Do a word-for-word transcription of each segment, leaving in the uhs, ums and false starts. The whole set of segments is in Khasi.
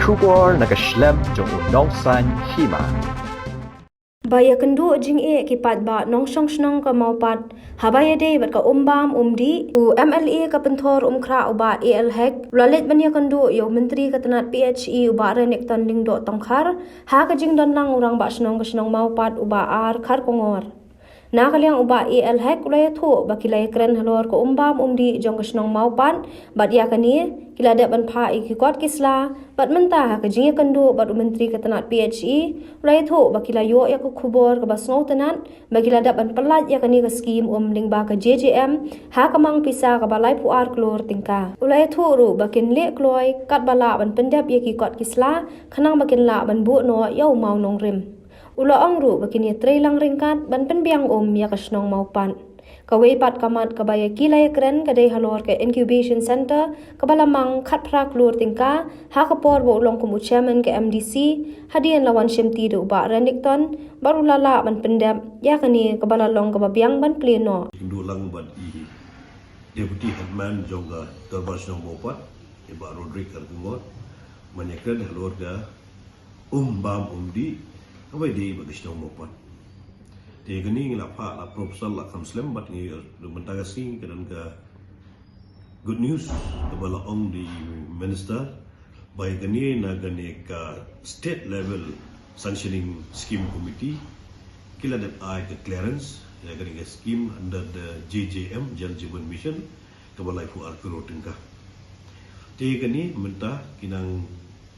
Khubor na ka shlem jong u nongsan hima. Ba ïakynduh jingeh ki paidbah nongshong shnong ka Mawpat haba ïadei bad ka umbam umdih, u M L A ka Pynthor Umkhrah u Bah A L Hek u la leit ban ïakynduh ïa u Myntri ka tnat P H E u Bah Renikton Lyngdoh Tongkhar ha ka jingdon lang u Rangbah Shnong ka shnong Mawpat u Bah R Kharkongor. Na ka liang u Bah A L Hek u la ïathuh ba ki la ïakren halor ka umbam umdih jong ka shnong Mawpat, bad ïa kane ki la dep ban phah ïa ki kot ki sla, bad mynta ha ka jingïakynduh bad u Myntri ka tnat P H E u la ïathuh ba ki la ïoh ïa ka khubor kaba sngewtynnat ba ki la dep ban pyllait ïa kane ka skim um lyngba ka J J M ha ka mang pisa kaba laiphew ar klur tyngka. U la ïathuh ruh ba kin leh kloi katba lah ban pyndep ïa ki kot ki sla khnang ba kin lah ban buh noh ïa u mawnongrim. U la ong ruh ba kin ïatrei lang ryngkat ban pynbiang um ïa ka shnong Mawpat. Kawei pat ka mat kaba ïa ki la ïakren ka dei halor ka incubation center kaba la mang khatphra klur tyngka ha ka por ba u long kum u chairman ka M D C, hadien la wan shimti da u Bah Renikton bad u la lah ban pyndep ïa kane kaba la long kaba biang ban plie noh. Ïakynduh lang bad i Deputy Headman jong ka Dorbar Shnong Mawpat, i Bah Roderick Kharkongor, ban ïakren halor ka umbam umdih kaba ïadei bad ka shnong Mawpat. Te kane ngi la phah la proposal la kham slem bad ngi, mynta ka sngi ka don ka good news kaba la ong da i Minister ba ïa kane na kane ka state level sanctioning scheme committee ki la dep ai ka clearance ïa kane ka scheme under the J J M, Jal Jeevan Mission, kaba laiphew ar klur tyngka. Te kane mynta ki nang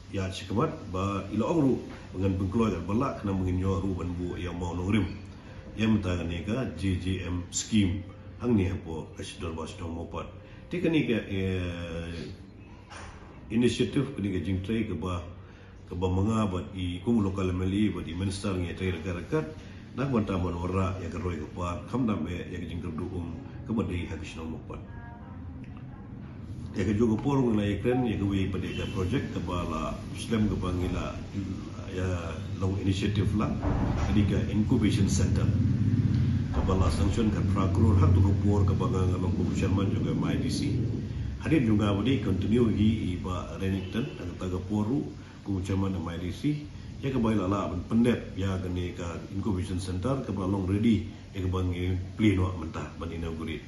ïa shikmat ba i la ong ruh ba ngan pynkloi katba lah khnang ba ngin ïoh ruh ban buh ïa u mawnongrim ïa mynta kane ka J J M scheme hangne hapoh ka Dorbar Shnong Mawpat. Te kane ka, eh, initiative, kane ka jingtrei kaba, kaba ma nga bad i kum u local M L A bad i Minister ngi trei ryngkat ryngkat na ka bynta ban wanrah ïa ka roi ka par, khamtam eh ïa ka jingkyrduh um kaba dei ha ka shnong Mawpat. Ïa kajuh ka por ngi la ïakren ïa kawei pat de ka project kaba la slem kaba ngi la, ïa, long initiative lang, kane ka incubation center kaba la sanction khatphra klur ha kato ka por kaba nga nga long kum chairman jong ka M I D C. Hadien jong nga ba dei continue hi i Bah Renikton ha kata ka por ruh kum chairman M I D C, ïa kaba i la lah ban pyndep ïa kane ka incubation center kaba la long ready ïa kaba ngi plie noh mynta ban inaugurate.